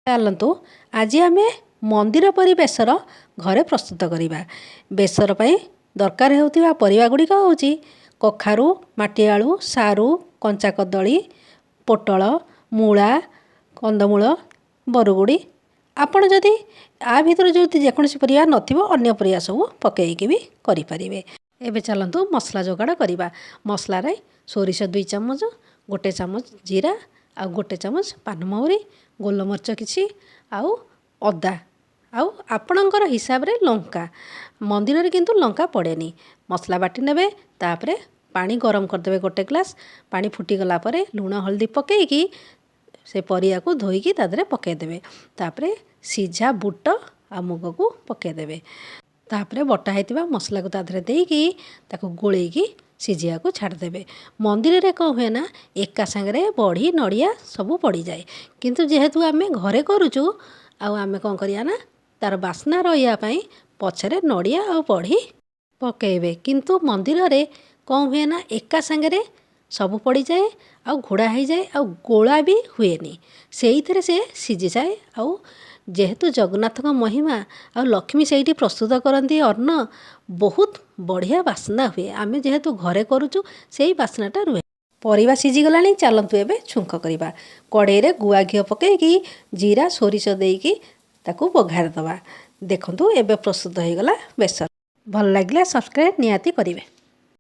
ଚାଲନ୍ତୁ, ଆଜି ଆମେ ମନ୍ଦିର ପରି ବେସର ଘରେ ପ୍ରସ୍ତୁତ କରିବା। ବେସର ପାଇଁ ଦରକାର ହେଉଥିବା ପରିବା ଗୁଡ଼ିକ ହେଉଛି କଖାରୁ, ମାଟିଆଳୁ, ସାରୁ, କଞ୍ଚା କଦଳୀ, ପୋଟଳ, ମୂଳା, କନ୍ଦମୂଳ, ବରଗୁଡ଼ି। ଆପଣ ଯଦି ଆ ଭିତରୁ ଯଦି ଯେକୌଣସି ପରିବା ନଥିବ, ଅନ୍ୟ ପରିବା ସବୁ ପକାଇକି ବି କରିପାରିବେ। ଏବେ ଚାଲନ୍ତୁ ମସଲା ଯୋଗାଡ଼ କରିବା। ମସଲାରେ ସୋରିଷ 2 ଚାମଚ, 1 ଚାମଚ ଜିରା ଆଉ 1 ଚାମଚ ପାନମହୁରି, ଗୋଲମରିଚ କିଛି ଆଉ ଅଦା ଆଉ ଆପଣଙ୍କର ହିସାବରେ ଲଙ୍କା। ମନ୍ଦିରରେ କିନ୍ତୁ ଲଙ୍କା ପଡ଼େନି। ମସଲା ବାଟି ନେବେ। ତାପରେ ପାଣି ଗରମ କରିଦେବେ 1 ଗ୍ଲାସ୍। ପାଣି ଫୁଟିଗଲା ପରେ ଲୁଣ ହଳଦୀ ପକାଇକି ସେ ପରିବାକୁ ଧୋଇକି ତା ଦେହରେ ପକାଇଦେବେ। ତାପରେ ସିଝା ବୁଟ ଆଉ ମୁଗକୁ ପକାଇଦେବେ। ତାପରେ ବଟା ହେଇଥିବା ମସଲାକୁ ତା ଦେହରେ ଦେଇକି ତାକୁ ଗୋଳେଇକି ସିଝିବାକୁ ଛାଡ଼ିଦେବେ। ମନ୍ଦିରରେ କ'ଣ ହୁଏ ନା, ଏକା ସାଙ୍ଗରେ ବଢ଼ି, ନଡ଼ିଆ ସବୁ ପଡ଼ିଯାଏ। କିନ୍ତୁ ଯେହେତୁ ଆମେ ଘରେ କରୁଛୁ, ଆଉ ଆମେ କ'ଣ କରିବା ନା, ତା'ର ବାସ୍ନା ରହିବା ପାଇଁ ପଛରେ ନଡ଼ିଆ ଆଉ ବଢ଼ି ପକାଇବେ। କିନ୍ତୁ ମନ୍ଦିରରେ କ'ଣ ହୁଏ ନା, ଏକା ସାଙ୍ଗରେ ସବୁ ପଡ଼ିଯାଏ ଆଉ ଘୋଡ଼ା ହେଇଯାଏ ଆଉ ଗୋଳା ବି ହୁଏନି। ସେଇଥିରେ ସେ ସିଝିଯାଏ। ଆଉ ଯେହେତୁ ଜଗନ୍ନାଥଙ୍କ ମହିମା ଆଉ ଲକ୍ଷ୍ମୀ ସେଇଠି ପ୍ରସ୍ତୁତ କରନ୍ତି ଅନ୍ନ, ବହୁତ ବଢ଼ିଆ ବାସ୍ନା ହୁଏ। ଆମେ ଯେହେତୁ ଘରେ କରୁଛୁ, ସେଇ ବାସ୍ନାଟା ରୁହେ। ପରିବା ସିଝିଗଲାଣି, ଚାଲନ୍ତୁ ଏବେ ଛୁଙ୍କ କରିବା। କଡ଼େଇରେ ଗୁଆ ଘିଅ ପକାଇକି ଜିରା, ସୋରିଷ ଦେଇକି ତାକୁ ବଘାରି ଦେବା। ଦେଖନ୍ତୁ, ଏବେ ପ୍ରସ୍ତୁତ ହୋଇଗଲା ବେସର। ଭଲ ଲାଗିଲା ସବସ୍କ୍ରାଇବ୍ ନିହାତି କରିବେ।